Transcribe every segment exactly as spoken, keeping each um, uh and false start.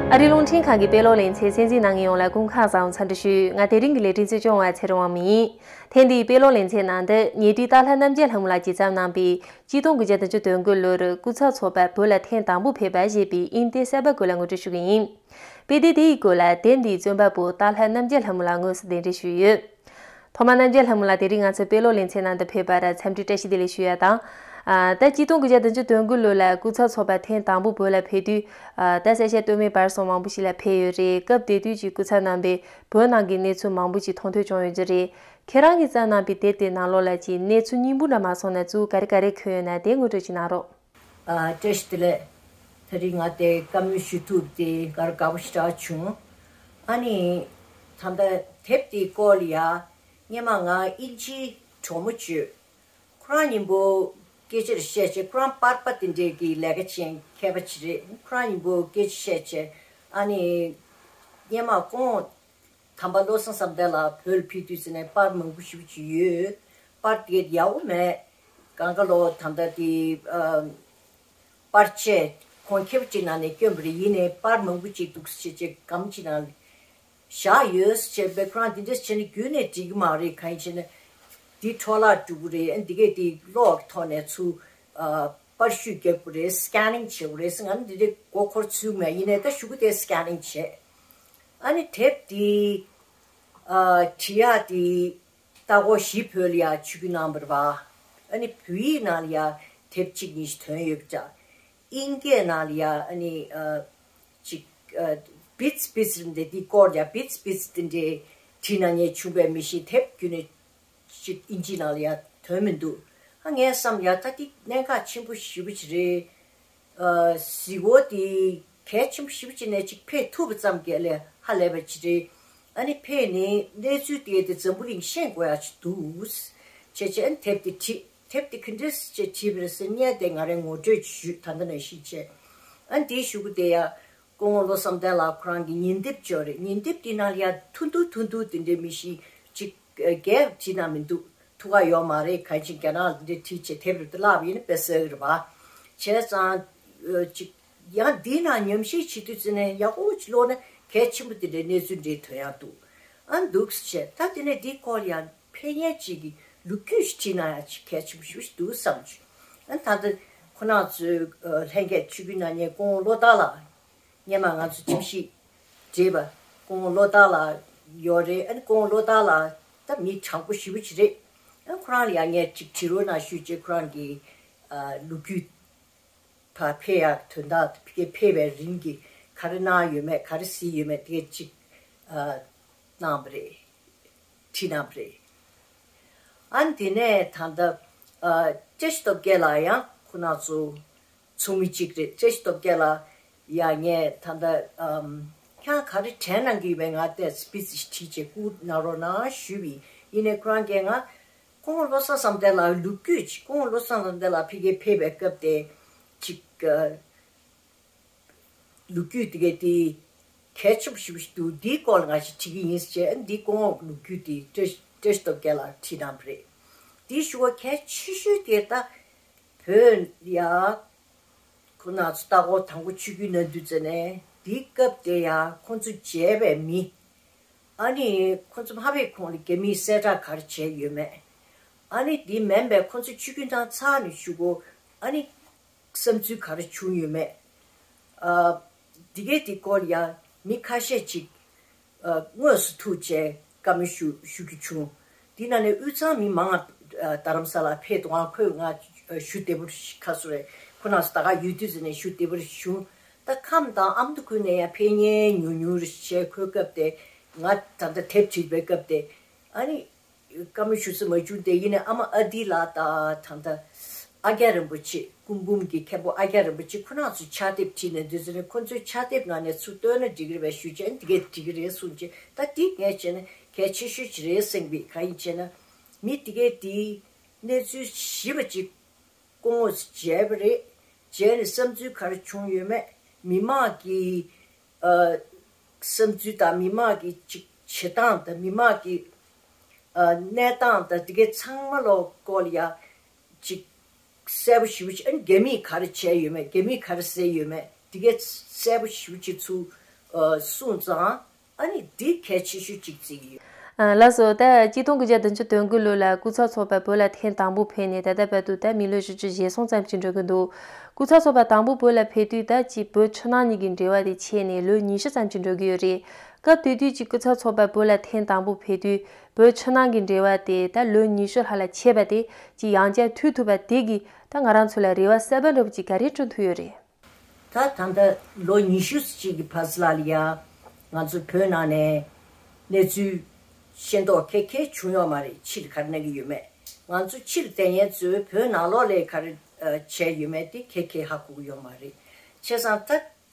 ཨ་རིའི་རླུང་འཕྲིན་ཁང་གི་དཔེ་ཀློག་ལེ་ཚན་གསན་གཟིགས་གནང་མཁན་ཡོངས་ལ་སྐུ་ཁམས་བཟང་། འཚམས་འདྲི་ཞུ། ང་དེ་རིང་གི་ལས་རིམ་གཙོ་སྐྱོང་བ་ཚེ་རིང་དབང་མོ་ཡིན། ཐེངས་འདིའི་དཔེ་ཀློག་ལེ་ཚན་ནང་དུ་ཉེ་དུས་ཏཱ་ལྷ་རྣམ་རྒྱལ་ལྷ་མོ་ལགས་ཀྱིས་བརྩམས་གནང་པའི་གཅིག་སྟོང་དགུ་བརྒྱ་བདུན་ཅུ་དོན་དགུ་ལོར་སྐུ་ཚབ་ཚོགས་པ་བོད་ལ་ཐེངས་དང་པོ་ཕེབས་པ་ཞེས་པའི་དབྱིན་ཏེ་གསར་པ་སྐོར་ལ་ངོ་སྤྲོད་ཞུ་གི་ཡིན། དཔེ་དེབ་དེ་ཡི་སྐོར་ལ་དེབ་འདིའི་རྩོམ་པ་པོ་ཏཱ་ལྷ་རྣམ་རྒྱལ་ལྷ་མོ་ལགས་དངོས་སུ་གདན་འདྲེན་ཞུས་ཡོད། ཐོག་མར་རྣམ་རྒྱལ་ལྷ་མོ་ལགས་དེ་རིང་ང་ཚོའི་དཔེ་ཀློག་ལེ་ཚན་ནང་དུ་ཕེབས་པར་འཚམས་འདྲི་བཀྲ་ཤིས་བདེ་ལེགས་ཞུ་ཡ་དང་། ཨ། ད་གཅིག་སྟོང་དགུ་བརྒྱ་བདུན་ཅུ་དོན་དགུ་ལོ་ལ་སྐུ་ཚབ་ཚོགས་པ་ཐེངས་དང་པོ་བོད་ལ་ཕེབས་དུས། ཨ། ད་ས་སྐྱ་སྟོད་སྨད་བར་གསུམ་མང་པོ་ཞིག་ལ་ཕེབས་ཡོད་རེད། སྐབས་དེ་དུས་ཀྱི་སྐུ་ཚབ་རྣམ་པས་བོད་ནང་གི་གནས་ཚུལ་མང་པོ་ཞིག་མཐོང་ཐོས་བྱུང་ཡོད་ཀྱི་རེད། ཁྱེད་རང་གིས་བརྩམས་གནང་པའི་དེབ་དེ་ནང་ལོགས་ལ་ཅིག་གནས་ཚུལ་སྙིང་པོ་འདྲ་མ་སོང་ན་གཙོ་བོ་ག་རེ་ག་རེ་འཁོད་ཡོད་ན་དེ་ངོ་སྤྲོད་ཅིག་གནང་རོགས། ཨ། བཀྲ་ཤིས་བདེ་ལེགས། དེ་རིང་ང་དེ་བཀའ་མོལ་ཞུ་ཐུབ་དེ་ང་དགའ་པོ་ཞེ་དྲག་བྱུང་། ཨ་ནི། ད་ལྟ་དེབ་དེའི་སྐོར་ལ་ཡ། སྔོན་མ་ང་དབྱིན་ཇིའི་གྲོགས་མོ་ཅིག་ཁོ་རང་མཉམ་པོ་སྐད་ཆ་རེ་བཤད་བྱས། ཁོ་རང་པར་པ་དེ་འདྲས་ཀྱི་ལས་ཀ་བྱེད་མཁན་མཁས་པ་ཅིག་རེད། ཁོ་རང་མཉམ་པོ་སྐད་ཆ་བཤད་བྱས། ཨ་ནི། སྔོན་མ་ཁོང་དམ་པ་བློ་བཟང་བསམ་གཏན་ལགས་བོད་ལ་ཕེབས་དུས་ཙམ་ནས་པར་མང་པོ་ཞེ་པོ་ཅིག་ཡོད། པར་དེ་ཡག་པོ་མེད། གང་ག་ལོ་ད་ལྟ་དེ། ཨ། པར་ཆས་ཁོང་ཁྱེད་ཅིག་ནང་ནས་བསྐྱོན་པ་རེད། ཡིན་ནའི་པར་མང་པོ་ཅིག་འདུག་ཟེར་བྱས་སྒམ་ཅིག་ནང་བཞག་ཡོད་ཟེར་བྱས་པས། ཁོ་རང་འདི་འདྲ་བྱས་ན་རྒྱུན་ནས་འགྲིག་གི་མ་རེད། གང་ཡིན་ཟེར་ན་འདི་འཕྲོ་བརླག་འགྲོ་གི་རེད། ཨ། འདི་གས་འདི་གློག་གི་ཐོག་ནས་ཚུར། ཨ། པར་བཤུས་རྒྱག་དགོས་རེད། སི་ཀེ་ནིང་བྱེད་དགོས་རེད་ཟེར། ང་ནི་འདི་འདྲའི་མགོ་འཁོར་ཚུལ་མེད། ཡིན་ནའི་ད་གཞུག་གུ་དེ་སི་ཀེ་ནིང་བྱས། ཨ་ནི་དེབ་འདི། ཨ། བྲིས་ཡག་འདི། ལྟ་སྐོར་བཞི་བོད་ལ་ཡ་ཆིབས་བསྒྱུར་གནང་བ་རེད་པ། ཨ་ནི་བོད་ཡིག་ནང་ལ་ཡ་དེབ་གཅིག་གཉིས་ཤིག་ཐོན་ཡོད་པ་འདྲ། དབྱིན་སྐད་ནང་ལ་ཡ། ཨ་ནི། ཨ། ཅིག་ཨ། བིཊས་བིཊས་རེད་འདི། འདི་སྐོར་ཡ་བིཊས་བིཊས་འདི་འདྲའི་བྲིས་གནང་མཁན་བྱུང་བས་མི་ཤེས། དེབ་བརྒྱུད་ནས་ཅིག་དབྱིན་ཇི་ནང་ལ་ཡ་ཐོན་མི་འདུག་ཨ། ངས་བསམ་ཡ། ད་འདི་གནད་འགག་ཆེན་པོ་ཞེ་པོ་ཅིག་རེད། ཨ། གཟིགས་སྐོར་དེ་གལ་ཆེན་པོ་ཞེ་པོ་ཅིག་ནས་ཅིག་ཕེབས་ཐུབ་པ་ཙམ་གྱིས་ལས་ཧ་ལས་པ་ཅིག་རེད། ཨ་ནི་ཕེབས་ནས་གནས་ཚུལ་དེ་དེ་འཛམ་བུ་གླིང་ཤེས་དགོས་ཡ་ཅིག་འདུག་བྱས་བྱས། ཨ་ནི་དེབ་དེ་བྲིས། དེབ་དེ་ག་འདྲས་ཅིག་བྲིས་པ་རེད་ཟེར་མཁན་དེ་ང་རས་ངོ་སྤྲོད་ཅིག་ཞུས། ད་ལྟ་ནང་བཞིན་བྱས། ཨ་ནི་དེའི་གཞུག་གུ་དེ་ཡ། སྐུ་ངོ་བློ་བཟང་བསྟན་ལགས་ཁོ་རང་གི་ཉིན་དེབ་ཅིག་ཡོད་རེད། ཉིན་དེབ་དེའི་ནང་ལ་ཡ་ཐུང་ཐུང་ཐུང་ཐུང་དེ་འདྲའི་མི་ཤེས་ཅིག་ཨ། རྒྱས་བྲིས་གནང་མི་འདུག་ཐུགས་ཁག་ཡོད་མ་རེད། གང་ཅི་རྒྱ་ནག་ལ་འདི་འདྲ་བྲིས་བྱས་དེབ་རེ་ད་བརླག་པ་ཡིན་ན་དཔེ་གསལ་གི་རེད་པ། བྱས་ཙང་། ཨ། ཅིག་ཡང་འདིའི་ནང་ཉམས་ཞིབ་བྱེད་དུས་ཙམ་ནས་ཡག་པོ་ཅིག་ཀློག་ན་གལ་ཆེན་པོ་དེ་འདྲའི་གནས་ཚུལ་འདྲ་ཐོན་ཡག་འདུག་ཨ། འདུག་སེ་བྱས། ད་དེ་ནས་འདིའི་སྐོར་ལ་ཡང་ཕེབས་མཁན་ཅིག་གིས་ལོ་རྒྱུས་ཤིག་བྲིས་གནང་ཡག་ཅིག་གལ་ཆེན་པོ་ཞེ་པོ་ཅིག་འདུག་བསམ་བྱུང་། ཨ། ད་ལྟ་ཁོ་རང་ཚོའི། ཨ། ལྷན་རྒྱས་ཆིབས་བསྒྱུར་གནང་མཁན་སྐུ་ངོ་བློ་བདག་ལགས། སྔོན་མ་ང་ཚོ་ཁྲིམས་ཞིབ་བགྲེས་པ་སྐུ་ངོ་བློ་བདག་ལགས་ཡོད་རེད། ཨ་ནི་སྐུ་ངོ་བློ་བདག་ལགས་ད་མི་དྲང་པོ་ཞེ་པོ་ཅིག་རེད། ཨ། ཁོ་རང་ལ་ཡང་ངས་ཅིག་དྲི་རོགས་གནང་ཞུས་བྱས། ཁོ་རང་གི། ཨ། ལོ་རྒྱུས་ཕར་ཕེབས་ཡག་དོན་དག་དེ་ཕེབས་པའི་རིང་གི་ག་རེ་གནང་ཡོད་མེད། ག་རེ་གཟིགས་ཡོད་མེད་དེ་གས་ཅིག་ཨ། གནང་བ་རེད། བྲིས་གནང་བ་རེད། ཨ་ནི་དེ་ནས་ད་ལྟ། ཨ། བཀྲ་ཤིས་སྟོབས་རྒྱལ་ལགས་ཡང་ཁོ་རང་ཚོ་ཚོགས་མི་གཅིག་རེད། བཀྲ་ཤིས་སྟོབས་རྒྱལ་ལགས་ཡ། ངས་ད་ལྟ། ཨམ། ཁྱེད་རང་ག་རེ་དྲན་གནང་གི་ཡོད་པས་ང་ལྟས་སྤི་ཙི་ཞིག་བྲིས་བྱས་བསྐུར་གནང་རོགས་གནང་ཞུས་པ་ཡིན། ཡིན་ནའི་ཁོ་རང་གིས་ང་སྐུ་ངོ་བློ་བཟང་བསམ་གཏན་ལགས་ལོ་རྒྱུས་ཅིག་སྐུ་ངོ་བློ་བཟང་བསམ་གཏན་ལགས་ཕ་གིར་ཕེབས་པའི་སྐབས་དེ་ཅིག་ཨ། ལོ་རྒྱུས་དེ་གས་དེ་གལ་ཆེན་པོ་ཞེ་པོ་ཞིག་འདུག་འདིའི་སྐོར་ལ་ང་ཞིག་བྲིས་ཀྱི་ཡིན་ཟེར་བྱས། འདིའི་སྐུ་ངོ་ལོ་རྒྱུས་དེ་བཀྲ་བཀྲ་ཤིས་སྟོབས་རྒྱལ་ལགས་བྲིས་གནང་བ་རེད། དེའི་ཞུ་བ་གལ་ཆེ་ཤོས་དེ་ད་བོད་ཡ་ཁོ་ན་ཚོ་ལྟ་སྐོར་དང་པོ་ཆིབས་བསྒྱུར་གནང་དུས་ཙམ་ནས་འདིའི་སྐབས་དེ་ཡ་ཁོང་ཚོ་མཇལ་བའི་མི། ཨ་ནི་ཁོ་ཚོ་ཕ་བས་ཁོང་ལ་རྒྱ་མིས་གསལ་བསྒྲགས་ག་རེ་བྱས་ཡོད་མེད། ཨ་ནི་དེ་མིན་པའི་ཁོ་ཚོ་ཆིབས་བསྒྱུར་གནང་ཚར་ནས་གཞུག་གུ་ཨ་ནི་བསམ་ཚུལ་ག་རེ་བྱུང་ཡོད་མེད། ཨ། འདི་གས་དེ་སྐོར་ཡ་མི་ཁ་ཤས་ཅིག་ཨ། དངོས་སུ་ཐུག་བྱས་བཀའ་མོལ་ཞུ་ཞུ་རྒྱུ་བྱུང་། དེ་ནང་ནས་དབུས་གཙང་མི་མང་ང་རྡ་རམ་ས་ལ་ཕེབས་འདུག་ཨང་། ཁོས་ང་ཞུ་བདེ་པོ་ཁ་སོ་རེད། ཁོ་རང་ཚོ་ད་ག་ཡོད་དུས་ཙམ་ནས་ཞུ་བདེ་པོ་བྱུང་། ད་ཁམས་དང་ཨ་མདོ་ཁུལ་ནས་ཡང་ཕེབས་མཁན་ཉུང་ཉུང་རེད་བྱས། ཁོའི་སྐབས་དེ་ང་ད་ལྟ་དེབ་བྲིས་པའི་སྐབས་དེ་ཨ་ནི་བཀའ་མོལ་ཞུ་ས་མ་བྱུང་སྟེ། ཡིན་ནའི་ཨ་མ་ཨ་དི་ལགས་དང་ད་ལྟ་ཨ་རྒྱ་རིན་པོ་ཆེ། སྐུ་འབུམ་གྱི་མཁན་པོ་ཨ་རྒྱ་རིན་པོ་ཆེ་ཁོ་རང་ཚོས་ཕྱག་དེབ་བྲིས་ནས་འདུག་ཟེར་ནས། ཁོ་ཚོའི་ཕྱག་དེབ་ནང་ནས་ཚུར་བཏོན་ན་འགྲིག་གི་རེད་པས་ཞུས་བྱས། འདི་གས་འགྲིག་གི་རེད་གསུངས་བྱས། ད་འདི་ངས་བྱས་ན་གལ་ཆེ་ཤོས་ཅིག་རེད་བསམ་པའི། གང་ཡིན་བྱས་ན་མི་འདི་གས་འདིའི་གནས་ཚུལ་ཞིབ་པ་ཅིག་སྐུ་ངོས་མཇལ་བ་རེད། རྗེས་ནས་བསམ་ཚུལ་ག་རེ་བྱུང་ཡོད་མེད། མི་མང་གི་ཨ་བསམ་ཚུལ་དང་མི་མང་གི་ཅིག་བྱེད་སྟངས་དང་མི་མང་གི་ཨ་གནས་སྟངས་དང་དེ་གའི་ཚང་མ་ལོ་སྐོར་ལ་ཡ་ཅིག་གསལ་པོ་ཞེ་པོ་ཅིག་ཨ་ནི་རྒྱ་མིས་ག་རེ་བྱས་ཡོད་མེད། རྒྱ་མིས་ག་རེ་ཟེར་ཡོད་མེད། དེ་གའི་གསལ་པོ་ཞེ་པོ་ཅིག་ཚུར་ཨ་གསུངས་ཙང་། ཨ་ནི་འདི་གལ་ཆེ་ཤོས་གཅིག་བརྩི་གི་ཡོད། ཨ་ལགས་སོ། ད་གཅིག་སྟོང་དགུ་བརྒྱ་བདུན་ཅུ་དོན་དགུ་ལོ་ལ་སྐུ་ཚབ་ཚོགས་པ་བོད་ལ་ཐེངས་དང་པོ་ཕེབས་ནས་ད་ལྟ་བར་དུ་ད་མི་ལོ་བཞི་བཅུ་ཞེ་གསུམ་ཙམ་ཅིག་འགྲོ་གི་འདུག་སྐུ་ཚབ་ཚོགས་པ་དང་པོ་བོད་ལ་ཕེབས་དུས་ད་ཅིག་བོད་ཕྱི་ནང་གཉིས་ཀྱི་འབྲེལ་བ་དེ་ཆད་ནས་ལོ་ཉི་ཤུ་ཙམ་ཅིག་འགྲོ་གི་ཡོད་རེད། སྐབས་དེ་དུས་ཀྱི་སྐུ་ཚབ་ཚོགས་པ་བོད་ལ་ཐེངས་དང་པོ་ཕེབས་དུས་བོད་ཕྱི་ནང་གི་འབྲེལ་བ་དེ་ད་ལོ་ཉི་ཤུ་ལྷག་ལ་ཆད་པ་དེ་ཅིག་ཡང་བསྐྱར་མཐུད་ཐུབ་པ་དེ་གིས་ད་ང་རང་ཚོ་ལ་རེ་བ་གསར་པ་འདྲ་པོ་ཅིག་ག་རེ་བསྐྲུན་ཐུབ་ཡོད་རེད། ད་ད་ལྟ་ལོ་ཉི་ཤུ་ཅིག་གི་བར་ལ་ལ་ཡ་ང་ཚོ་བོད་ནང་ནས་གནས་ཚུལ་ཤེས་རྟོགས་ཁེ་ཁེ་བྱུང་ཡོད་མ་རེད། ཕྱིར་ག་རེ་གནང་གི་ཡོད་མེད། ང་ཚོ་ཕྱིར་བསྡད་མཁན་ཚོས་བོད་ནང་ལོགས་ལ་ག་རེ་ཨ་བྱས་ཡོད་མེད་དེ་ཁེ་ཁེ་ཧ་གོ་གི་ཡོད་མ་རེད། བྱས་ཙང་ད་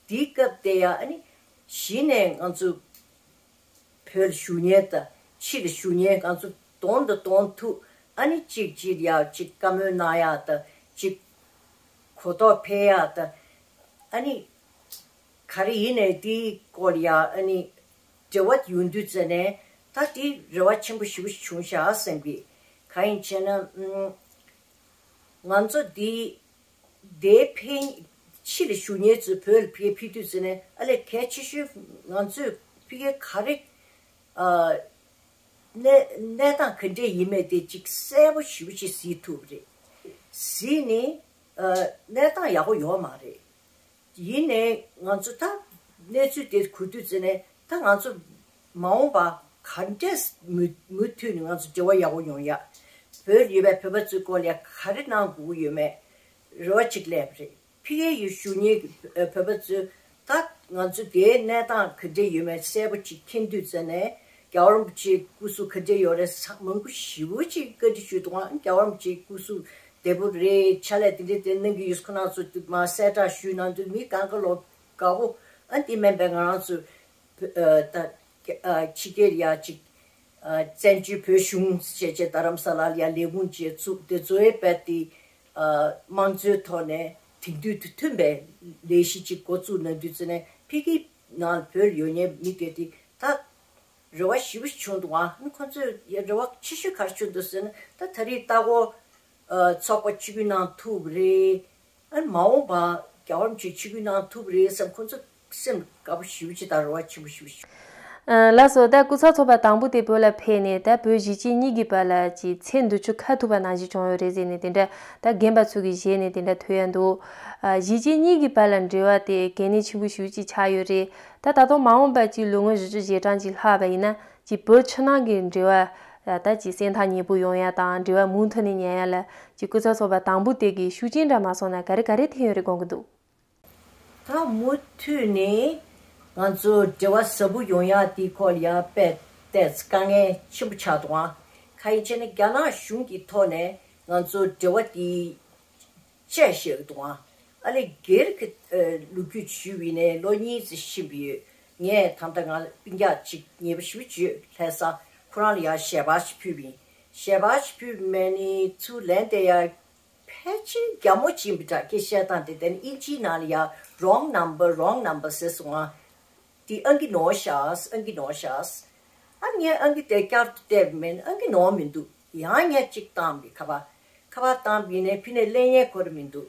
དེའི་སྐབས་དེ་ཡ་ཨ་ནི་གཞི་ནས་ང་ཚོ་བོད་ལ་བཞུགས་མཁན་དང་ཕྱི་ལ་བཞུགས་མཁན་ང་ཚོ་གདོང་དང་གདོང་ཐུག་ཨ་ནི་གཅིག་གཅིག་ཡ་གཅིག་བཀའ་མོལ་གནང་ཡ་དང་གཅིག་གོ་རྟོགས་འཕེལ་ཡ་དང་ཨ་ནི་ག་རེ་ཡིན་ནའི་དེའི་སྐོར་ཡ་ཨ་ནི་འབྲེལ་བ་ཡོང་དུས་ཙ་ནས་ད་དེ་རེ་བ་ཆེན་པོ་ཞེ་པོ་ཞིག་བྱུང་ཤག་བསམ་གི། གང་ཡིན་ཟེར་ན་ཨུམ། ང་ཚོ་འདི་འདིའི་ཕན་ཕྱི་ལ་བཞུགས་མཁན་ཚོས་བོད་ལ་ཕ་གིར་ཕེབས་དུས་ཙ་ནས་ཨ་ལས་གལ་ཆེ་ཤོས་ང་ཚོས་ཕ་གིར་ག་རེ་ཨ་གནས་གནས་སྟངས་ག་འདྲས་ཡིན་མིན་དེ་ཅིག་གསལ་པོ་ཞེ་པོ་ཅིག་གཟིགས་ཐུབ་རེད། གཟིགས་ནས་ཨ་གནས་སྟངས་ཡག་པོ་ཡོད་མ་རེད། ཡིན་ནའི་ང་ཚོ་ད་གནས་ཚུལ་དེ་གོ་དུས་ཙ་ནས་ད་ང་ཚོ་མ་འོངས་པ་ག་འདྲས་མུ་མུ་མཐུད་ནས་ང་ཚོ་འབྲེལ་བ་ཡག་པོ་ཡོང་ཡ། བོད་ཡོད་པའི་བོད་པ་ཚོའི་སྐོར་ལ་ག་རེ་གནང་དགོས་ཀྱི་ཡོད་མེད་རེ་བ་ཅིག་སླེབས་པ་རེད། ཕ་གིར་ཡོད་བཞུགས་མཁན་གྱི་བོད་པ་ཚོས་ད་ང་ཚོ་དེའི་གནས་སྟངས་ག་འདྲས་ཡོད་མེད་གསལ་པོ་ཅིག་མཁྱེན་དུས་ཙ་ནས་རྒྱལ་བ་རིན་པོ་ཆེའི་སྐུ་གཟུགས་ག་འདྲས་ཡོད་རེད་ཟེར་མང་པོ་ཞེ་པོ་ཅིག་བཀའ་འདྲི་ཞུས་འདུག་ཨ་རྒྱལ་བ་རིན་པོ་ཆེའི་སྐུ་གཟུགས་བདེ་པོ་རེད། ཕྱག་ལས་དེ་འདྲས་དེ་གནང་གི་ཡོད། ཁོ་རང་ཚོ་དུ་མ་གསལ་བསྒྲགས་ཞུས་གནང་དུས་མི་གང་ག་ལོ་དགའ་པོ། ཨ་དེ་མིན་པའི་ང་རང་ཚོ་ཨ་ད་ཨ་ཕྱི་རྒྱལ་ཡ་ཅིག་ཨ་བཙན་བྱོལ་བོད་གཞུང་ཞེས་བྱས་རྡ་རམ་ས་ལ་ལ་ཡ་ལས་ཁུངས་བཅས་བཙུགས་ཏེ་བཟོ་ཡས་པ་དེ་ཨ་དམངས་གཙོའི་ཐོག་ནས་དེང་དུས་དང་མཐུན་པའི་ལས་གཞི་ཅིག་འགོ་བཙུགས་གནང་དུས་ཙ་ནས་ཕ་གི་ནང་བོད་ཡོད་མཁན་མི་དེ་དེ་ད། རེ་བ་ཞེ་པོ་ཞིག་བྱུང་འདུག་ཨ། ཁོ་ཚོས་ཡ་རེ་བ་ཆེ་ཤོས་ག་རེ་བྱུང་འདུག་ཟེར་ན་ད་ད་རེས་ལྟ་སྐོར་ཨ་ཚོགས་པ་ཆིབས་བསྒྱུར་གནང་ཐུབ་རེད། ཨ་མ་འོངས་པ་རྒྱལ་བ་རིན་པོ་ཆེ་ཆིབས་བསྒྱུར་གནང་ཐུབ་རེད་བསམ་ཁོ་ཚོ་སེམས་དགའ་པོ་ཞེ་པོ་ཅིག་དང་རེ་བ་ཆེན་པོ་ཞེ་པོ་ཞིག་ཨ་ལགས་སོ། ད་སྐུ་ཚབ་ཚོགས་པ་དང་པོ་དེ་བོད་ལ་ཕེབས་ནས་ད་བོད་གཞིས་བྱེས་གཉིས་ཀྱི་བར་ལ་ཅིག་ཚེ་འདི་ཕྱི་ཁ་ཐུག་པ་ནང་བཞིན་བྱུང་ཡོད་རེད་ཟེར་ནས་དེ་འདྲ་ད་རྒན་པ་ཚོ་གི་ཞལ་ནས་དེ་འདྲ་ཐོས་ཡ་འདུག་ཨ་གཞིས་བྱེས་གཉིས་ཀྱི་བར་ལ་འབྲེལ་བ་དེ་གལ་གནད་ཆེན་པོ་ཞེ་པོ་ཅིག་ཆགས་ཡོད་རེད། ད་ད་དུང་མ་འོངས་པ་ཅིག་ལོ་ངོ་བཞི་བཅུ་ཞེ་གྲངས་ཅིག་ལྷག་པ་ཡིན་ན་ཅིག་བོད་ཕྱི་ནང་གི་འབྲེལ་བ་ད་ཅིག་སེམས་ཐག་ཉེ་པོ་ཡོང་ཡ་དང་འབྲེལ་བ་མུ་མཐུད་ནས་ཉར་ཡ་ལ་ཅིག་སྐུ་ཚབ་ཚོགས་པ་དང་པོ་དེ་གི་ཤུགས་རྐྱེན་འདྲ་མ་སོང་ན་ག་རེ་ག་རེ་ཐེབས་ཡོད་རེད་དགོངས་ཀྱི་འདུག་ད་མུ་མཐུད་ནས་ང་ཚོ་འབྲེལ་བ་ཟབ་པོ་ཡོང་ཡ་དེའི་སྐོར་ལ་ཡ་དཔེ་ཏོག་ཙམ་དཀའ་ངལ་ཆེན་པོ་ཆགས་འདུག་ཨ། གང་ཡིན་ཟེར་ན་རྒྱ་ནག་གཞུང་གི་ཐོག་ནས་ང་ཚོ་འབྲེལ་བ་དེ་བཅད་བཞག་གི་འདུག་ཨ། ཨ་ལས་སྒེར་གྱི་ཨ་ལོ་རྒྱུས་ཞུས་པ་ཡིན་ནའི་ལོ་གཉིས་ཙམ་ཕྱིན་པ་ཡོད། ངས་ད་ལྟ་ང་སྤུན་ཀྱག་ཅིག་ཉེ་པོ་ཞེ་པོ་ཅིག་ཡོད་ལྷ་ས། ཁོ་རང་ལ་ཡང་ཞལ་པར་ཞིག་ཕུལ་བ་ཡིན། ཞལ་པར་ཞིག་ཕུལ་བ་མེད་ནི་ཚུར་ལན་དེ་ཡང་ཕལ་ཆེར་རྒྱ་མོ་ཅིག་ཡིན་པ་འདྲ། ཁོས་བཤད་སྟངས་དེ་དེ་ནི་ཨིན་ཇིའི་ནང་ལ་ཡང་wrong number, wrong number ཟེར་སོང་ཨ། འདི་ཨང་ཀི་ནོར་ཤག་ཨང་ཀི་ནོར་ཤག་ཨ་ངས་ཨང་ཀི་དེ་བསྐྱར་དུ་བལྟས་པ་མིན་ཨང་ཀི་ནོར་མི་འདུག་ཡང་ངས་གཅིག་བཏང་བས་ཁ་པར། ཁ་པར་བཏང་བ་ཡིན་ནའི་ཕི་ནས་ལེན་ཡས་ཁོ་ར་མི་འདུག་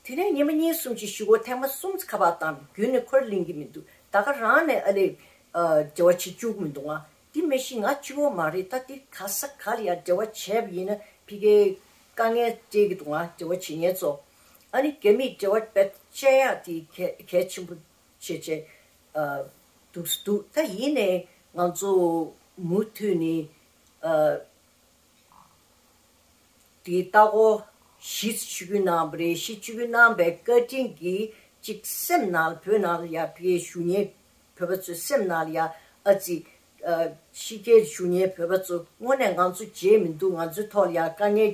དེ་ནས་ཉི་མ་གཉིས་གསུམ་ཅིག་གཞུག་གུ་ཐེངས་མ་གསུམ་ཁ་པར་བཏང་བས་རྒྱུན་ནས་ཁོ་ར་ལེན་གི་མི་འདུག་ད་ག་རང་ནས་ཨ་ལས་འབྲེལ་བ་བྱེད་བཅུག་མི་འདུག་ང་། དེ་མི་ཤེས། ང་གཅིག་པོ་མ་རེད། ད་དེ་ག་ས་ག་ལ་ཡང་འབྲེལ་བ་བྱས་པ་ཡིན་ན་ཕི་གའི་དཀའ་ངལ་སྤྲད་ཀྱི་འདུག་ང་འབྲེལ་བ་བྱེད་མཁན་ཚོ། ཨ་ནི་རྒྱ་མིས་འབྲེལ་བ་བཅད་ཡག་དེ་གལ་གལ་ཆེན་པོ་བྱས་བྱས་ཨ་འདུག་སེ་འདུག་ད་ཡིན་ནའི་ང་ཚོ་མུ་མཐུད་ནས་ཨ་དེ་ལྟ་སྐོར་གཞིས་ཆོས་རྒྱུན་གནང་བ་རེད། གཞིས་ཆོས་རྒྱུན་གནང་བའི་བཀའ་དྲིན་གྱིས་ཅིག་སེམས་ནང་ལ་བོད་ནང་ལ་ཡ་ཕི་གའི་བཞུགས་མཁན་བོད་པ་ཚོའི་སེམས་ནང་ལ་ཡ་ཨ་ཙི་ཨ་ཕྱི་རྒྱལ་བཞུགས་མཁན་བོད་པ་ཚོ་དངོས་གནས་ང་ཚོ་བརྗེད་མི་འདུག་ང་ཚོའི་ཐོག་ལ་ཡ་དཀའ་ངལ་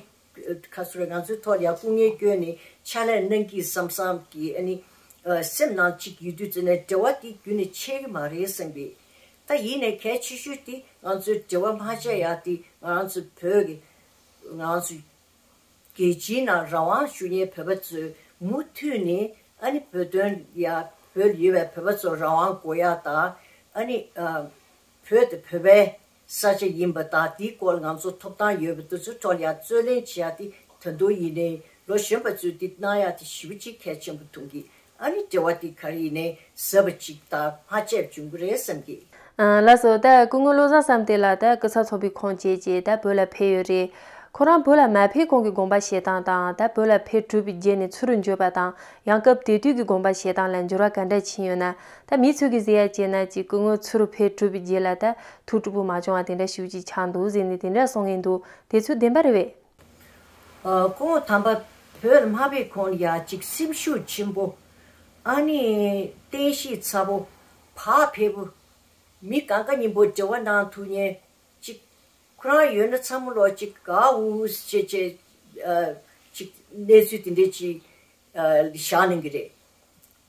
ཁ་སོ་རེ་ང་ཚོའི་ཐོག་ལ་ཡ་སྐུ་ངལ་བསྐྱོན་ནས་ཕྱག་ལས་གནང་གི་བསམ་བསམ་གྱི་ཨ་ནི་ཨ་སེམས་ནང་གཅིག་ཡོད་དུས་ཙམ་ནས་འབྲེལ་བ་དེ་རྒྱུན་ནས་ཆད་ཀྱི་མ་རེད་བསམ་པས། ད་ཡིན་ནའི་གལ་ཆེ་ཤོས་དེ་ང་ཚོའི་འབྲེལ་བ་མ་ཆད་ཡ་དེ་ང་རང་ཚོའི་བོད་ཀྱི་ང་རང་ཚོའི་རྒྱལ་སྤྱིའི་ནང་རང་དབང་ཞུ་མཁན་བོད་པ་ཚོའི་ མུ་མཐུད་ནས་ཨ་ནི་བོད་དོན་ཡ་བོད་ལ་ཡོད་པའི་བོད་པ་ཚོ་རང་དབང་དགོས་ཡ་དང་ཨ་ནི་ཨ་བོད་དེ་བོད་པའི་ས་ཆ་ཡིན་པ་དང་དེའི་སྐོར་ང་ཚོ་ཐོབ་ཐང་ཡོད་པ་དེ་ཚོའི་ཐོག་ལ་ཡ་རྩོད་ལེན་བྱེད་ཡ་དེ་ད་དུང་ཡིན་ནའི་ལོ་གཞོན་པ་ཚོས་དེ་གནང་ཡ་དེ་ཞེ་པོ་ཅིག་གལ་ཆེན་པོ་མཐོང་གི། ཨ་ནི་འབྲེལ་བ་དེ་ག་རེ་ཡིན་ནའི་ཟབ་པ་ཅིག་དང་མ་ཆད་པ་འབྱུང་གི་རེད་བསམ་གི། ཨ་ལགས་སོ། ད་སྐུ་ངོ་བློ་བཟང་བསམ་གཏན་ལགས་ད་སྐུ་ཚབ་ཚོགས་པའི་ཁོངས་བཅས་ཀྱིས་ད་བོད་ལ་ཕེབས་ཡོད་རེད། ཁོ་རང་བོད་ལ་མ་ཕེབས་གོང་གི་དགོངས་པ་བཞེས་སྟངས་དང་ད་བོད་ལ་ཕེབས་གྲུབ་པའི་རྗེས་ནས་ཚུར་འབྱོར་བ་དང་ཡང་སྐབས་དེ་དུས་ཀྱི་དགོངས་པ་བཞེས་སྟངས་ལ་འགྱུར་བ་ག་འདྲ་ཕྱིན་ཡོད་ན། ད་མི་ཚོས་ཀྱིས་ཟེར་ཡ་བྱས་ན་ཅིག་སྐུ་ངོ་ཚུར་ཕེབས་གྲུབ་པའི་རྗེས་ལ་ད་ཐུགས་སྤྲོ་པོ་མ་བྱུང་བ་དེ་འདྲ་ཞེ་པོ་ཅིག་ཆགས་འདུག་ཟེར་ནས་དེ་འདྲ་གསུང་གིན་འདུག་དེ་ཚོ་བདེན་པ་རེད་པས། ཨ་སྐུ་ངོ་དམ་པ་བོད་ལ་མ་ཕེབས་གོང་ལ་ཡ་ཅིག་སེམས་ཤུགས་ཆེན་པོ། ཨ་ནི་བསྟན་བཤིག་ཚ་པོ། བག་ཕེབས་པོ། མི་གང་ག་མཉམ་པོ་འབྲེལ་བ་གནང་ཐུབ་མཁན་ཅིག་ཁོ་རང་ཡོད་ན་ཚང་མ་ལོག་ཅིག་ག་འུ་ཟེར་བྱས་བྱས་ཨ་ཅིག་གནས་ཚུལ་དེ་འདྲས་ཅིག་ཨ་བཞག་གནང་གི་རེད།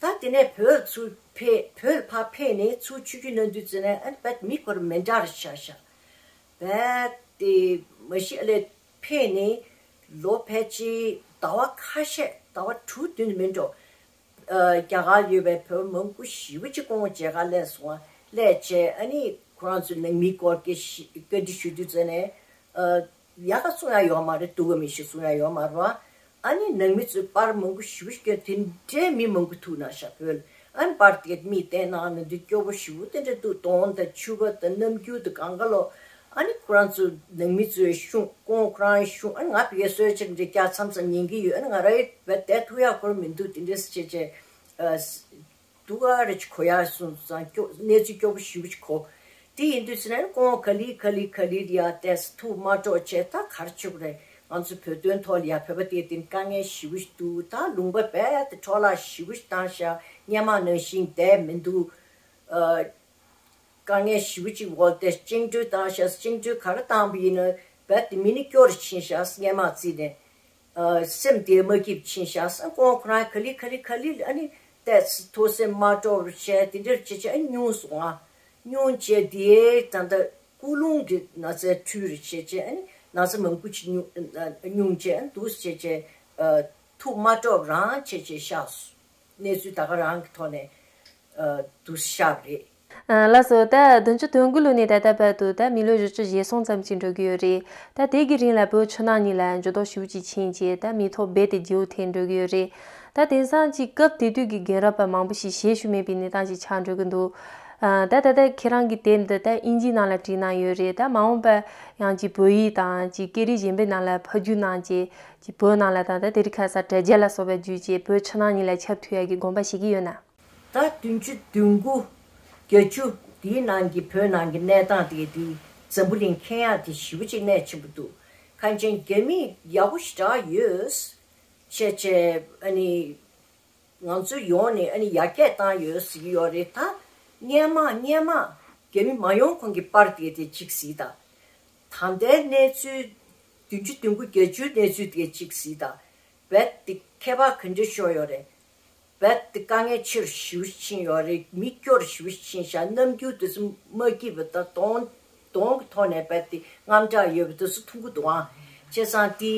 ད་དེ་ནས་བོད་ཚུར་ཕེབས་བོད་ཕར་ཕེབས་ནས་ཚུར་ཆུ་རྒྱུད་གནང་དུས་ཙམ་ནས་ཨ་ནི་བད་མི་ཁོར་མེ་འདྲ་རུ་ཆགས་ཤག་བད་དེ་མ་གཞི་ཨ་ལས་ཕེབས་ནས་ལོ་ཕལ་ཆེར་ཟླ་བ་ཁ་ཤས་ཟླ་བ་དྲུག་བདུན་མིན་འགྲོ། ཨ་རྒྱ་གར་ཡོད་པའི་བོད་མང་པོ་ཞེ་པོ་ཅིག་སྐུ་ངོ་མཇལ་ཁ་སླེབས་སོང་བ་སླེབས་བྱས་ཨ་ནི་ཁོ་རང་ཚོའི་ནང་མི་སྐོར་སྐད་ཞིག་བཀའ་འདྲི་ཞུ་དུས་ཙམ་ནས་ཨ། ཡག་ག་གསུང་ཡ་ཡོད་མ་རེད། སྡུག་ག་མི་ཤེས་གསུང་ཡ་ཡོད་མ་རེད་བ། ཨ་ནི་ནང་མི་ཚོས་པར་མང་པོ་ཞེ་པོ་ཞིག་བསྐྱོན། དེ་འདྲའི་མི་མང་པོ་ཐུག་ན་ཤག་བོད་ལ། ཨ་ནི་པར་དེ་མིས་བལྟས་ན་ནི་འདི་སྐྱོ་པོ་ཞེ་པོ་དེ་འདྲ་འདུག་དོང་དང་ཕྱུ་པ་དང་རྣམ་འགྱུར་དང་གང་ག་ལོ། ཨ་ནི་ཁོ་རང་ཚོ་ནང་མི་ཚོའི་གཞུང་སྐུ་ངོ་ཁོ་རང་གཞུང་ཨ་ནི་ང་ཕ་གིའི་གསོལ་ཇ་འདྲ་རྒྱག་མཚམས་མཚམས་ཉན་གི་ཡོད། ཨ་ནི་ང་རང་ཡི་བལ་བསྡད་ཐུབ་ཡ་ཁོ་རང་མི་འདུག་དེ་འདྲ་སེ་བྱས་བྱས། སྡུག་ག་རེ་ཅིག་གོ་ཡ་སོང་ཙང་སྐྱོ་གནས་ཚུལ་སྐྱོ་པོ་ཞེ་པོ་ཅིག་གོ། དེ་ཡིན་དུས་ཙམ་ནས་ཁོང་ག་ལེར་ག་ལེར་ག་ལེར་ཡ་ཏོག་ཙམ་ཐུགས་མ་སྤྲོ་བྱས། ད་ག་རེ་བྱེད་དགོས་རེད། ང་ཚོ་བོད་དོན་ཐོག་ལ་ཡ་བོད་པ་དེ་དེ་དཀའ་ངལ་ཞེ་པོ་ཞིག་འདུག་ད་ལུང་པ་རྦད་དེ་འཕྲོ་བརླག་ཞེ་པོ་ཞིག་བཏང་ཤག་སྔོན་མ་ནང་བཞིན་བསྡད་མི་འདུག་ཨ། དཀའ་ངལ་ཞེ་པོ་ཅིག་འོག་དེ་བཅིངས་འགྲོལ་བཏང་ཤག་བཅིངས་འགྲོལ་ག་རེ་བཏང་པ་ཡིན་ན་རྦད་དེ་མི་ནི་སྐྱོ་རུ་ཕྱིན་ཤག་སྔོན་མ་བརྩིས་ནས། ཨ་སེམས་དེ་མ་སྐྱིད་ཕྱིན་ཤག་སང་ཁོང་ཁོ་རང་ག་ལེར་ག་ལེར་ག་ལེར་ཨ་ནི་ཏོག་ཙམ་ཐུགས་སེམས་མ་སྤྲོ་བར་བྱས་དེ་འདྲ་བྱས་བྱས་ཨ་ནི་སྙུང་སོང་ཨ། སྙུང་བྱས་དེ་ད་ལྟ་ཀུན་སློང་གི་ན་ཚ་འཁྲུག་རུ་བྱས་བྱས་ཨ་ནི་ན་ཚ་མང་པོ་ཅིག་སྙུང་སྙུང་བྱས་ཨ་ནི་འདུག་བྱས་བྱས་ཨ་ཐུགས་མ་སྤྲོ་བ་རང་བྱས་བྱས་ཤག་གནས་ཚུལ་ད་ག་རང་གི་ཐོག་ནས་ཨ་འདུག་ཤག་རེད། ཨ་ལགས་སོ། ད་བདུན་ཅུ་དོན་དགུ་ལོ་ནས་ད་ལྟ་བར་དུ་ད་མི་ལོ་བཞི་བཅུ་ཞེ་གསུམ་ཙམ་ཅིག་འགྲོ་གི་ཡོད་རེད། ད་དེ་གི་རིང་ལ་བོད་ཕྱི་ནང་གཉིས་ལ་འགྱུར་ལྡོག་ཞེ་པོ་ཅིག་ཕྱིན་རྗེས་ད་མི་ཐོག་རྦད་དེ་བརྗེ་པོ་ཐེབས་འགྲོ་གི་ཡོད་རེད། ད་དེང་སང་ཅིག་སྐབས་དེ་དུས་ཀྱི་རྒན་རབས་པ་མང་པོ་ཞིག་ཞལ་བཞུགས་མེད་པའི་གནས་སྟངས་ཤིག་ཆགས་འགྲོ་གི་འདུག་ཨ་ད་ད་ལྟ་ཁྱེད་རང་གི་དེབ་འདི་ད་དབྱིན་ཇིའི་ནང་ལ་བྲིས་གནང་ཡོད་རེད། ད་མ་འོངས་པ་ཡང་ཅིག་བོད་ཡིག་དང་ཅིག་སྐད་རིགས་གཞན་པའི་ནང་ལ་ཕབ་བསྒྱུར་གནང་རྗེས་ཅིག་བོད་ནང་ལ་དང་ད་དེ་རིང་ཁ་སང་དྲ་རྒྱ་ལ་སོགས་པ་བརྒྱུད་རྗེས་བོད་ཕྱི་ནང་གཉིས་ལ་ཁྱབ་ཐུབ་ཡག་གི་དགོངས་པ་བཞེས་ཀྱི་ཡོད་ན། ད་བདུན་ཅུ་དོན་དགུ་བརྒྱད་ཅུ་དེའི་ནང་གི་བོད་ནང་གི་གནས་སྟངས་དེ་དེ་འཛམ་བུ་གླིང་མཁྱེན་ཡག་དེ་ཞེ་པོ་ཅིག་གནད་ཆེན་པོ་འདུག་གངས་ཅན་རྒྱ་མི་ཡག་པོ་ཞེ་དྲག་ཡོད། བྱས་བྱས་ཨ་ནི་ང་ཚོ་ཡོང་ནས་ཨ་ནི་ཡར་རྒྱས་བཏང་ཡོད་ཟེར་གྱི་ཡོད་རེད། ད་སྔོན་མ་སྔོན་མ་རྒྱ་མི་མ་ཡོང་གོང་གི་པར་དེ་དེ་གཅིག་གཟིགས་དང་། ད་ལྟའི་གནས་ཚུལ་བདུན་ཅུ་དོན་དགུ་བརྒྱད་ཅུའི་གནས་ཚུལ་དེ་གཅིག་གཟིགས་དང་། རྦད་དེ་ཁྱད་པར་ག་འདྲ་ཤོར་ཡོད་རེད། རྦད་དེ་དཀའ་ངལ་ཆེ་རུ་ཞེ་པོ་ཕྱིན་ཡོད་རེད། མི་སྐྱོ་རུ་ཞེ་པོ་ཕྱིན་ཤག་རྣམ་འགྱུར་དེ་ཚོ་མ་སྐྱིད་པ་དང་གདོང་གདོང་གི་ཐོག་ནས་རྦད་དེ་དངངས་སྐྲག་ཡོད་པ་དེ་ཚོ་མཐོང་གི་འདུག་ཨང་། བྱས་ཙང་དེ་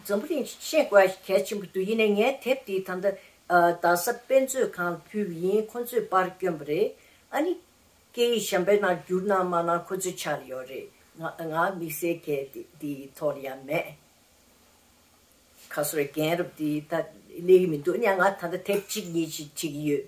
འཛམ་བུ་གླིང་ཤེས་དགོས་གལ་ཆེན་པོ་འདུག་ཡིན་ནའི་ངའི་དེབ་དེ་ད་ལྟ་ཨ་རྡ་ས་དཔེ་མཛོད་ཁང་ལ་ཕུལ་བ་ཡིན། ཁོ་ཚོས་པར་བསྐྱོན་པ་རེད། ཨ་ནི་སྐད་ཡིག་གཞན་པའི་ནང་བསྒྱུར་གནང་མ་གནང་ཁོ་ཚོའི་ཕྱག་ལ་ཡོད་རེད། ང་ང་དམིགས་བསལ་གལ་དེ་དེའི་ཐོག་ལ་ཡང་མེད། ཁ་སོ་རེ་རྒན་རབས་དེ་ད་སླེབས་ཀྱི་མི་འདུག་ཨ་ནི་ང་ད་ལྟ་དེབ་གཅིག་གཉིས་ཅིག་བྲིས་ཀྱི་ཡོད།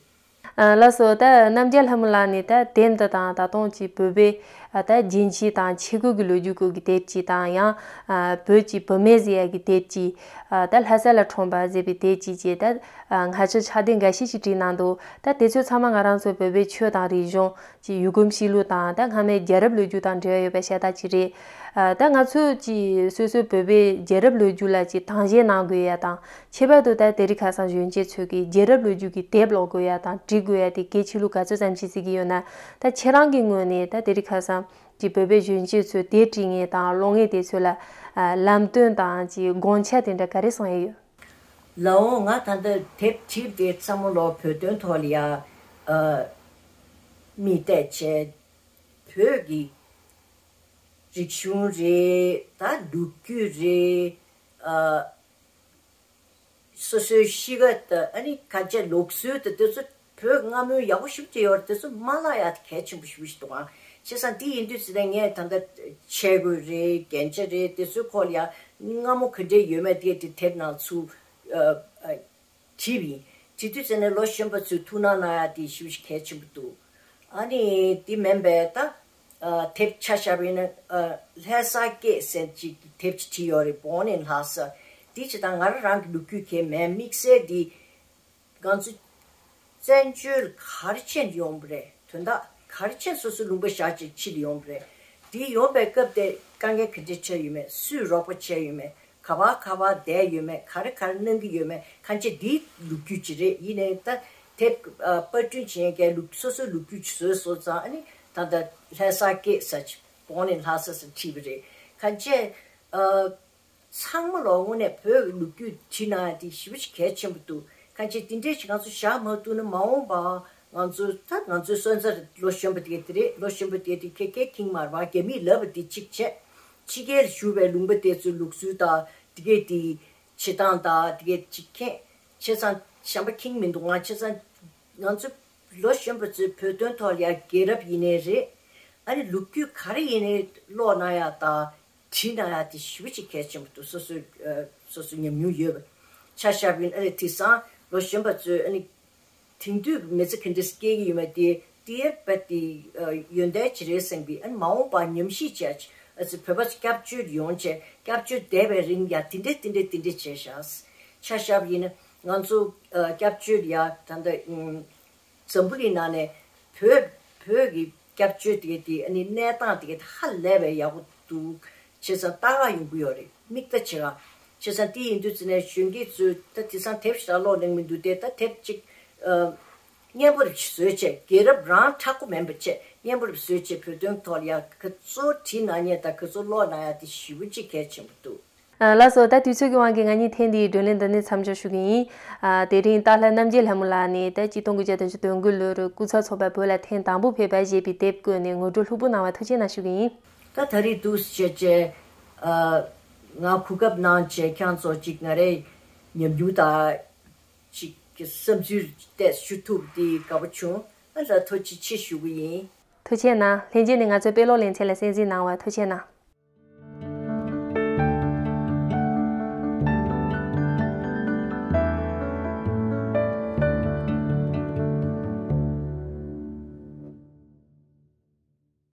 ཨ་ལགས་སོ། ད་རྣམ་རྒྱལ་ལྷ་མོ་ལགས་ནས་ད་དེབ་འདི་དང་ད་དུང་ཅིག་བོད་པའི་ཨ་ད་རྒྱལ་སྤྱི་དང་ཆས་གོས་ཀྱི་ལོ་རྒྱུས་སྐོར་གྱི་དེབ་ཅིག་དང་ཡང་ཨ་བོད་ཀྱི་བུད་མེད་ཟེར་ཡ་གི་དེབ་ཅིག་ཨ་ད་ལྷ་ས་ལ་འཁྲུངས་པ་ཟེར་བའི་དེབ་ཅིག་བཅས་ད་ཨ་སྔ་ཕྱི་ཕྱག་དེབ་འགའ་ཤས་ཤིག་བྲིས་གནང་འདུག་ད་དེ་ཚོ་ཚང་མ་ང་རང་ཚོ་བོད་པའི་ཆོས་དང་རིག་གཞུང་། ཅིག་ཡུལ་གོམས་གཤིས་ལུགས་དང་ད་སྔ་མའི་རྒྱལ་རབས་ལོ་རྒྱུས་དང་འབྲེལ་བ་ཡོད་པ་ཤ་སྟག་ཅིག་རེད། ཨ་ད་ང་ཚོས་ཅིག་སོ་སོའི་བོད་པའི་རྒྱལ་རབས་ལོ་རྒྱུས་ལ་ཅིག་དྭངས་གཞས་གནང་དགོས་ཡ་དང་ཁྱད་པར་དུ་ད་དེ་རིང་ཁ་སང་གཞོན་སྐྱེས་ཚོས་ཀྱི་རྒྱལ་རབས་ལོ་རྒྱུས་ཀྱི་དེབ་ཀློག་དགོས་ཡ་དང་འབྲི་དགོས་ཡ་དེ་གལ་ཆེ་ལུགས་ག་ཚོད་ཙམ་ཞིག་གཟིགས་ཀྱི་ཡོད་ན། ད་ཁྱེད་རང་གི་ངོས་ནས་ད་དེ་རིང་ཁ་སང་ཅིག་བོད་པའི་གཞོན་སྐྱེས་ཚོས་དེབ་འབྲི་མཁན་དང་ཀློག་མཁན་དེ་ཚོ་ལ་ཨ་ལམ་སྟོན་དང་ཅིག་དགོངས་འཆར་དེ་འདྲ་ག་རེ་གསུང་ཡ་ཡོད། ལགས་འོང་། ང་ད་ལྟ་དེབ་བྲིས་དེ་ཚང་མ་ལོ་བོད་དོན་ཐོག་ལ་ཡ་ཨ་མིག་བལྟས་བྱས། བོད་ཀྱི་རིག་གཞུང་རེད། ད་ལོ་རྒྱུས་རེད། ཨ་ སོ་སོའི་གཤིས་ཀ་དང་ཨ་ནི་ག་ཅེ་ལུགས་སྲོལ་དང་དེ་ཚོ་བོད་སྔ་མོའི་ཡག་པོ་ཞིག་ཅིག་ཡོད་རེད། དེ་ཚོ་མ་བརླག་ཡ་གལ་ཆེན་པོ་ཞིག་ཞིག་འདུག་ཨང་། བྱས་ཙང་དེ་ཡིན་དུས་ཙི་ནས་ངས་ད་ལྟ་ཆས་གོས་རེད། རྒྱན་ཆ་རེད། དེ་ཚོའི་སྐོར་ལ་ཡ་སྔ་མོ་ག་འདྲས་ཡོད་མེད་དེ་དེ་དེབ་ནང་ཚུར་ཨ་ཨ་བྲིས་པ་ཡིན། བྲིས་དུས་ཙི་ནས་ལོ་གཞོན་པ་ཚོས་ཐུགས་སྣང་གནང་ཡ་དེ་ཞེ་པོ་ཞིག་གལ་ཆེན་པོ་འདུག། ཨ་ནི་དེ་མིན་པའི་ད་ཨ་དེབ་ཆ་བཞག་པ་ཡིན་ན་ཨ་ལྷ་སར་སྐད་ཟེར་ཅིག་དེབ་ཅིག་བྲིས་ཡོད་རེད། Born in Lhasa། དེ་ཅི་ད་ང་རང་རང་གི་ལོ་རྒྱུས་གས་མེད། དམིགས་བསལ་འདི་ང་ཚོ་བཙན་བྱོལ་ག་རེ་བྱས་ཡོང་བ་རེད། དོན་དག་ག་རེ་བྱས་སོ་སོའི་ལུང་པ་བཞག་ཅིག་ཕྱིར་ཡོང་བ་རེད། དེ་ཡོང་པའི་སྐབས་དེ་དཀའ་ངལ་ག་འདྲ་འཕྲད་ཡོད་མེད། སུས་རོགས་པ་བྱས་ཡོད་མེད། ག་པར་ག་པར་བསྡད་ཡོད་མེད། ག་རེ་ག་རེ་གནང་གི་ཡོད་མེད། གང་ཅི་འདིའི་ལོ་རྒྱུས་ཅིག་རེད། ཡིན་ནའི་ད་དེབ་ཨ་པར་སྐྲུན་བྱེད་མཁན་ལུགས་སོ་སོའི་ལོ་རྒྱུས་ཅིག་བཟོས་སོང་ཙང་ཨ་ནི་ད་ལྟ་ལྷ་སར་སྐད་ཟེར་ཅིག་Born in Lhasa ཟེར་བྲིས་པ་རེད། གང་ཅི་ཨ་ཚང་མ་ལོ་དངོས་གནས་བོད་ཀྱི་ལོ་རྒྱུས་བྲིས་གནང་ཡ་དེ་ཞེ་པོ་ཅིག་གལ་ཆེན་པོ་འདུག། གང་ཅི་དེ་འདྲས་ཅིག་ང་ཚོ་བཞག་མ་ཐུབ་ན་མ་འོངས་པ་ང་ཚོ་ད་ང་ཚོའི་སོན་རྩ་ལོ་གཞོན་པ་དེ་ག་དེ་རེད། ལོ་གཞོན་པ་དེ་དེ་ཁེ་ཁེ་ཁེངས་མ་རེད་པ། རྒྱ་མིས་ལབ་པ་དེ་གཅིག་བྱས། ཕྱི་རྒྱལ་བཞུགས་པའི་ལུང་པ་དེ་ཚོའི་ལུགས་སྲོལ་དང་དེ་གས་དེ་བྱེད་སྟངས་དང་དེ་གས་ཅིག་མཁྱེན། བྱས་ཙང་གཞན་པ་ཁེངས་མི་འདུག་ང་། བྱས་ཙང་ང་ཚོ་ལོ་གཞོན་པ་ཚོའི་བོད་དོན་ཐོག་ལ་ཡ་རྒྱལ་རབས་ཡིན་ནའི་རེད། ཨ་ནི་ལོ་རྒྱུས་ག་རེ་ཡིན་ནའི་ཀློག་གནང་ཡ་དང་བྲིས་གནང་ཡ་དེ་ཞེ་པོ་ཅིག་གལ་ཆེན་པོ་འདུག། སོ་སོའི་ཨ་སོ་སོའི་ཉམས་མྱོང་ཡོད་པ་ཆ་བཞག་པ་ཡིན་ན། ཨ་ནི་དེང་སང་ལོ་གཞོན་པ་ཚོས་ཨ་ནི་དེང་དུས་མི་ཚེ་ག་འདྲ་སྐྱེལ་གྱི་ཡོད་མེད་དེ་དེ་རྦད་དེ་ཨ་ཡོན་ཏན་ཅིག་རེད་བསམ་གི། ཨ་ནི་མ་འོངས་པ་ཉམས་ཞིབ་བྱས་ཨ་ཙི་བོད་པ་ཚོ་སྐྱབས་བཅོལ་ཡོང་བྱས། སྐྱབས་བཅོལ་བསྡད་པའི་རིང་ཡ་དེ་འདྲས་དེ་འདྲས་དེ་འདྲས་བྱས་ཤག། ཆ་བཞག་པ་ཡིན་ན་ང་ཚོ་ཨ་སྐྱབས་བཅོལ་ཡ་ད་ལྟ་ཨུམ། འཛམ་བུ་གླིང་ནང་ནས་བོད་བོད་ཀྱི་སྐྱབས་བཅོལ་དེ་ག་དེ་ཨ་ནི་གནས་སྟངས་དེ་ག་དེ་ཧ་ལས་པའི་ཡག་པོ་འདུག། བྱས་ཙང་ལྟ་ག་ཡོང་གི་ཡོད་རེད། མིག་ལྟ་བྱེད་ག། བྱས་ཙང་དེ་ཡིན་དུས་ཙི་ནས་གཞོན་སྐྱེས་ཚོས་ད་དེང་སང་དེབ་ཞིག་ཀློག་གླེང་མི་འདུག་སྟེ། ད་དེབ་ཅིག་ཨ་སྙན་པོ་རེ་བཟོས་བྱས། རྒྱལ་རབས་རང་མཁྲེགས་པོ་མིན་པ་བྱས། སྙན་པོ་རེ་བཟོས་བྱས་བོད་དོན་ཐོག་ལ་ཡ་ག་ཚོད་བྲིས་གནང་མཁན་དང་ག་ཚོད་ཀློག་གནང་ཡ་དེ་ཞེ་པོ་ཅིག་གལ་ཆེན་པོ་འདུག། ཨ་ལགས་སོ། ད་དུས་ཚོད་ཀྱི་དབང་གིས་ང་གཉིས་ཐེངས་འདིའི་བགྲོ་གླེང་འདི་ནས་མཚམས་འཇོག་ཞུ་གི་ཡིན། ཨ་དེ་རིང་སྟག་ལྷ་རྣམ་རྒྱལ་ལྷ་མོ་ལགས་ནས་ད་གཅིག་སྟོང་དགུ་བརྒྱ་དོན་ལོའི་སྐུ་ཚབ་ཚོགས་པ་བོད་ལ་ཐེངས་དང་པོ་ཕེབས་པ་ཞེས་པའི་དེབ་བཀོད་ནས་ངོ་སྤྲོད་ལྷུག་པོ་གནང་བར་ཐུགས་རྗེ་གནང་ཞུ་གི་ཡིན། ད་ད་རེས་འདུག་སེ་བྱས་བྱས་ཨ་ང་གོ་སྐབས་གནང་བྱས་ཁྱེད་ཚོ་གཅིག་ང་རའི་ཉམས་འགྱུར་དང་གཅིག་གི་བསམ་ཚུལ་བལྟས་ཞུ་ཐུབ་དེ་དགའ་པོ་བྱུང་། ཨ་ལ་ཐུགས་རྗེ་ཆེ་ཞུ་གི་ཡིན། ཐུགས་རྗེ་གནང་། ལྷན་རྒྱས་ནས་ང་ཚོའི་དཔེ་ཀློག་ལེ་ཚན་ལ་གསན་གཟིགས་གནང་བར་ཐུགས་རྗེ་གནང་།